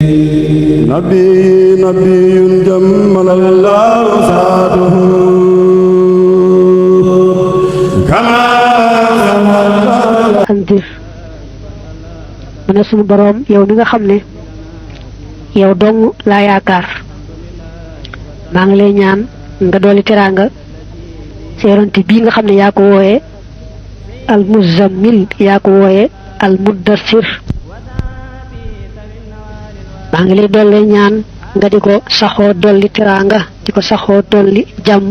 نبي جمل الله سعده كما andir mu ne sunu boroom yow mi nga xam ne yow dong laa yaakaar maa ngi lay ñaan nga dolli teraanga seeronte bii nga xam ne yaa ko wooye al muzammil yaa ko wooye al muddassir maa ngi lay dolli ñaan nga di ko saxoo dolli teraanga di ko saxoo dolli jàmm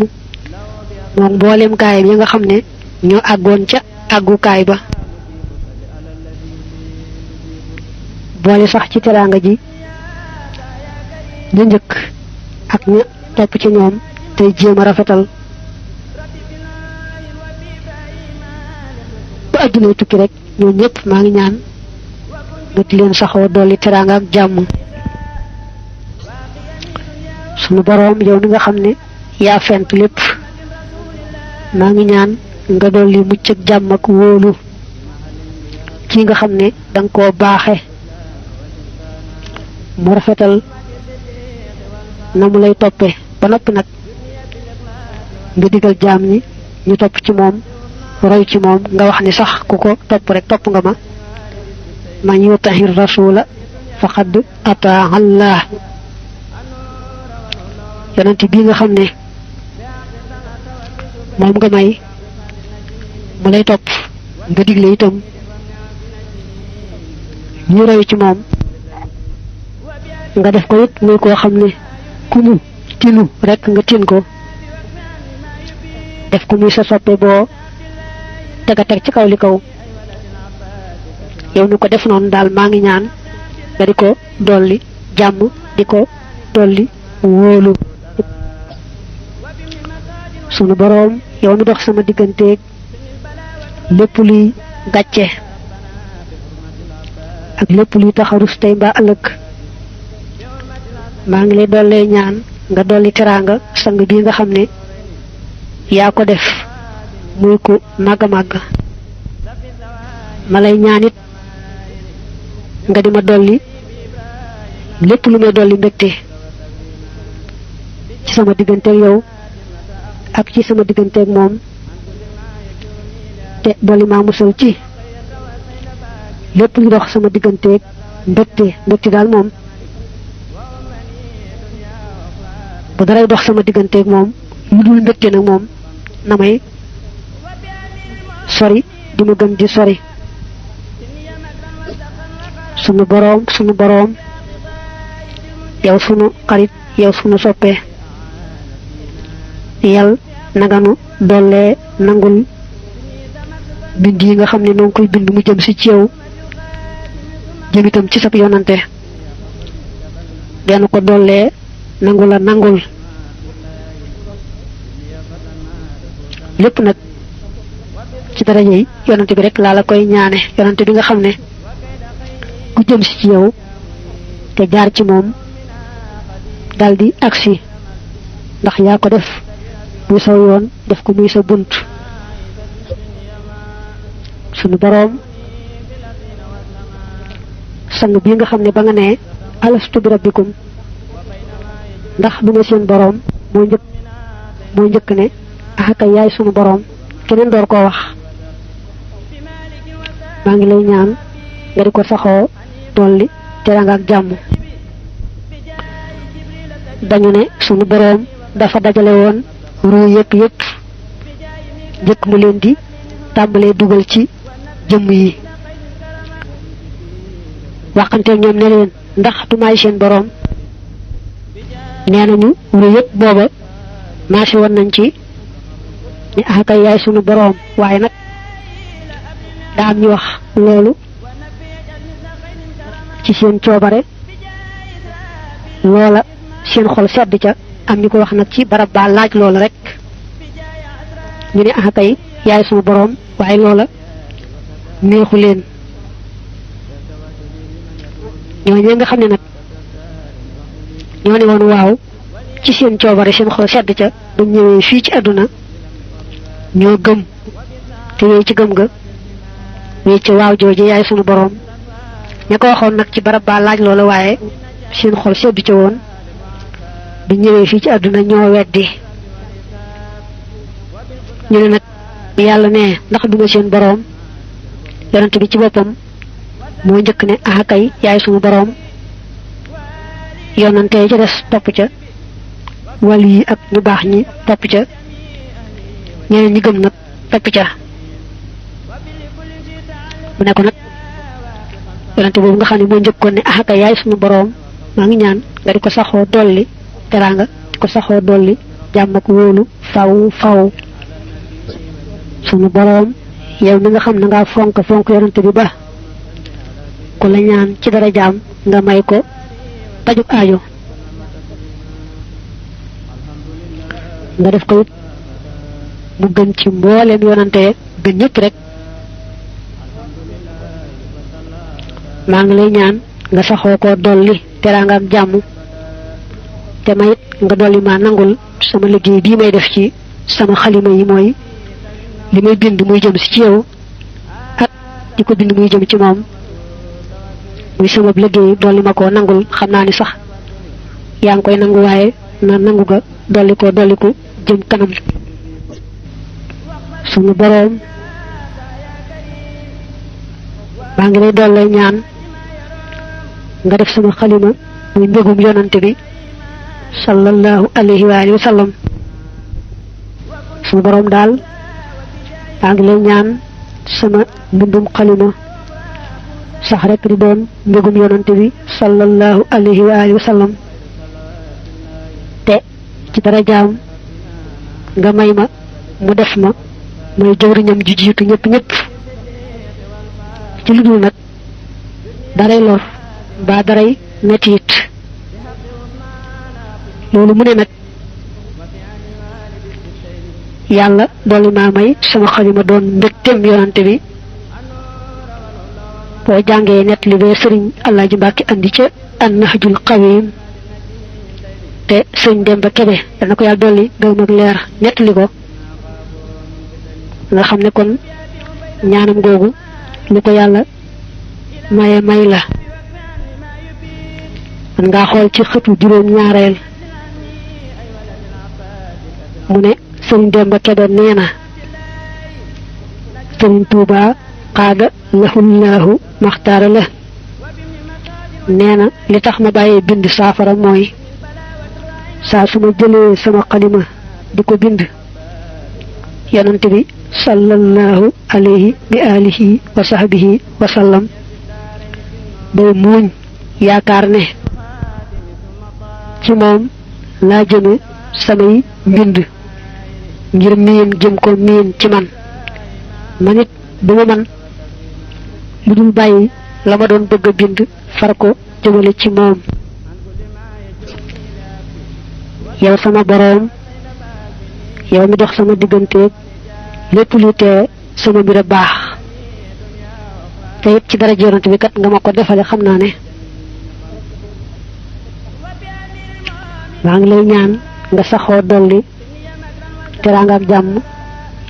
moom mboolem gaayam yi nga xam ne ñoo àggoon ca àggukaay ba boole sax ci teraanga ji ñu njëkk ak ña topp ci ñoom tey jéem a rafetal ba addunay tukki rek ñoom ñëpp maa ngi ñaan nga di leen saxoo dolli teraanga ak jàmm sunu boroom yow mi nga xam ne yaa fent lépp maa ngi ñaan nga dolli mucc ak jàmm ak wóolu kii nga xam ne danga koo baaxe mu rafetal na mu lay toppe ba noppi nag nga digal jaam ñi ñu topp ci moom roy ci moom nga wax ni sax ku ko topp rek topp nga ma man yutahir rasula faqad ataa Allah yonent bii nga xam ne moom nga may mu lay topp nga digle itam ñu roy ci moom nga def ko it muy koo xam ne ku mu tinu rek nga tin ko def ko muy sa soppe boo tega teg ci kaw li kaw yow mi ko def noonu daal maa ngi ñaan nga di ko dolli jàmm di ko dolli wóolu sunu boroom yow mi dox sama digganteeg lépp luy gàcce ak lépp luy taxarus tey mbaa ëllëg maa ngi lay dollee ñaan nga dolli teraanga sang bii nga xam ne yaa ko def muy ku màgg a màgg ma lay ñaan it nga di ma dolli lépp lu may dolli mbégte ci sama digganteeg yow ak ci sama digganteeg moom te dolli maa musal ci lépp lu dox sama digganteeg mbégte daal moom bu daray dox sama digganteeg moom lu dul mbégte nag moom na may sori di ma gën di sori sunu boroom yow sunu xarit yow sunu soppe yal naganu dollee nangul bind yi nga xam ne noo ngi koy bind mu jëm si ci yow jëm itam ci sab yonante benn ko dollee nangul lépp nag ci daraja yi yonante bi rek laa la koy ñaane yonante bi nga xam ne ku jëm si ci yow te jaar ci moom daldi agsi ndax yaa ko def muy saw yoon def ko muy sa bunt sunu boroom sang bii nga xam ne ba nga ne alastu bi rabbikum ndax du ma seen boroom moo njëkk ne axaka yaay sunu boroom keneen door koo wax maa ngi lay ñaan nga di ko saxoo dolli teraanga ak jàmm dañu ne sunu boroom dafa dajale woon ruu yépp njëkk mu leen di tàmbalee dugal ci jëmm yi waxante ñoom ne leen ndax du maay seen boroom nee nañu ruu yépp booba marché woon nañ ci ni akay yaay sunu boroom waaye nag daa am ñu wax loolu ci seen coobare loola seen xol sedd ca am ñu ko wax nag ci barab ba laaj loola rek ñu ne akay yaay sunu boroom waaye loola neexu leen ñooñu nga xam ne nag ñoo ne woon waaw ci seen coobare seen xol sedd ca ba ñëwee fii ci àdduna ñoo gëm te wéy ci gëm ga wéy ci waaw jooje yaay sunu boroom ña ko waxoon nag ci barab ba laaj loola waaye seen xol seddu ci woon bi ñëwee fii ci àdduna ñoo weddi ñu ne nag yàlla ne ndax duma seen boroom yonent bi ci boppam moo njëkk ne ah kay yaay sunu boroom yonante ci des topp ca wàll yi ak ñu baax ñi topp ca ñeneen ñi gëm nag topp ca mu ne ko nag yonante boobu nga xam ne moo njëkkoon ne ah kay yaay sunu boroom maa ngi ñaan nga di ko saxoo dolli teraanga di ko saxoo dolli jàmm ak wóolu faw faw sunu boroom yow mi nga xam ne ngaa fonk yonante bi ba ku la ñaan ci dara jaam nga may ko pajuk aajo nga def ko it mu gën ci mbooleem yonante gën ñëpp rek maa ngi lay ñaan nga saxoo ko dolli teraanga ak jàmm te mayit nga dolli ma nangul sama liggéey bii may def ci sama xalima yi mooy li may bind muy jëm si ci yow ak di ko bind muy jëm ci moom muy sama liggéey dolli ma ko nangul xam naa ni sax yaa ngi koy nangu waaye na nangu ga dolli ko jëm kanam sunu boroom maa ngi lay dollee ñaan nga def sama xalima muy mbégum yonante bi sallallahu alayhi wa alihi wa sallam sunu boroom daal maa ngi lay ñaan sama mbindum xalima sax rek di doon mbégum yonante bi sallallahu alayhi wa alihi wa sallam te ci dara jaam nga may ma mu def ma may jawriñam ji jiitu ñëpp ci lu dul nag daray lor ba daray mettit loolu mu ne nag yàlla dolli maa may sama xalima doon mbégteem yonante bi boo jàngee nett li bee sëriñ Alaaji Mbàkke andi ca An-Nahjul Qawiim te sëriñ Demba Kebe dana ko yàlla dolli gëm ak leer nett li ko nga xam ne kon ñaanam googu lu ko yàlla maye may la man ngaa xool ci xëtu juróom-ñaareel mu ne sëriñ Demba Kebe nee na sëriñ Tuubaa qaada lahullahu maxtaara la nee na li tax ma bàyyee bind saafara mooy saa su ma jëlee sama xalima di ko bind yonante bi sallallahu alayhi bi alihi wa sahbihi wa sallam day muuñ yaakaar ne ci moom laa jëme samay mbind ngir miin jëm ko miin ci man man it duma man lu dul bàyyi la ma doon bëgg a bind far ko jëmale ci moom yow sama boroom yow mi dox sama digganteeg lépp lu tee sama mbir a baax te it ci dara yonent bi kat nga ma ko defale xam naa ne maa ngi lay ñaan nga saxoo dolli teraanga ak jàmm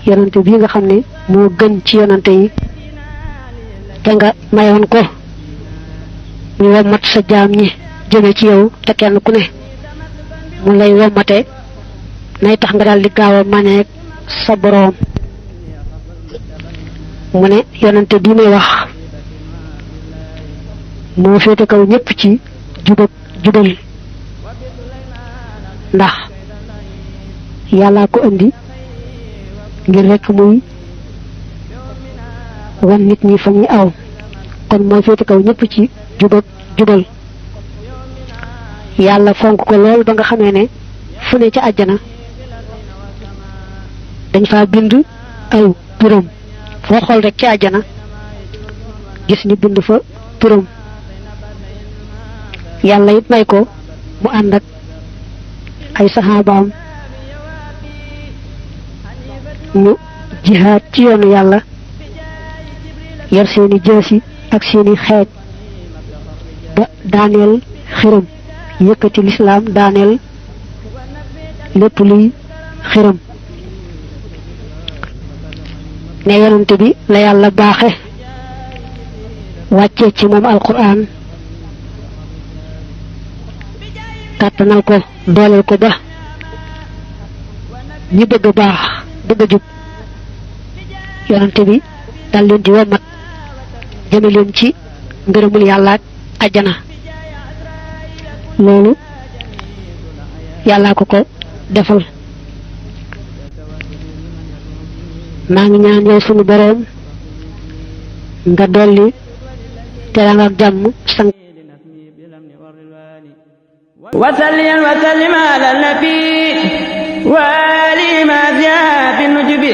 yonent bii nga xam ne moo gën ci yonante yi te nga mayoon ko ñu wommat sa jaam ñi jëme ci yow te kenn ku ne mu lay wommate nay tax nga daal di gaaw a maneeg sa boroom mu ne yonante bii may wax moo féete kaw ñëpp ci jub ak jubal ndax yàllaa ko indi ngir rekk muy wan nit ñi fa ñuy aw kon mooy féete kaw ñëpp ci jub ak jubal yàlla fonk ko lool ba nga xamee ne fu ne ca àjjana dañ faa bind aw turam foo xool rek ca àjjana gis ñu bind fa turam yàlla it may ko mu ànd ak ay saxaabaam ñu jihaad ci yoonu yàlla yor seeni jësi ak seeni xeej ba daaneel xiram yëkkati lislaam daaneel lépp luy xiram ne yonante bi la yàlla baaxe wàccee ci moom alquran kàttanal ko dooleel ko ba ñi bëgg a baax bëgg a jub yonante bi dal leen di womat jëme leen ci ngërëmul yàlla ak àjjana loolu yàllaa ko ko defal maa ngi ñaan yow sunu boroom nga dolli teraanga ak jàmm sang wasalliyan wa sallim ala nabi wa ali ma fi nujubi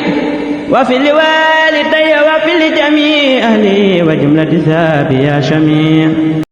wa fi liwali tayya wa fi jami ahli wa jumlati sabi ya shami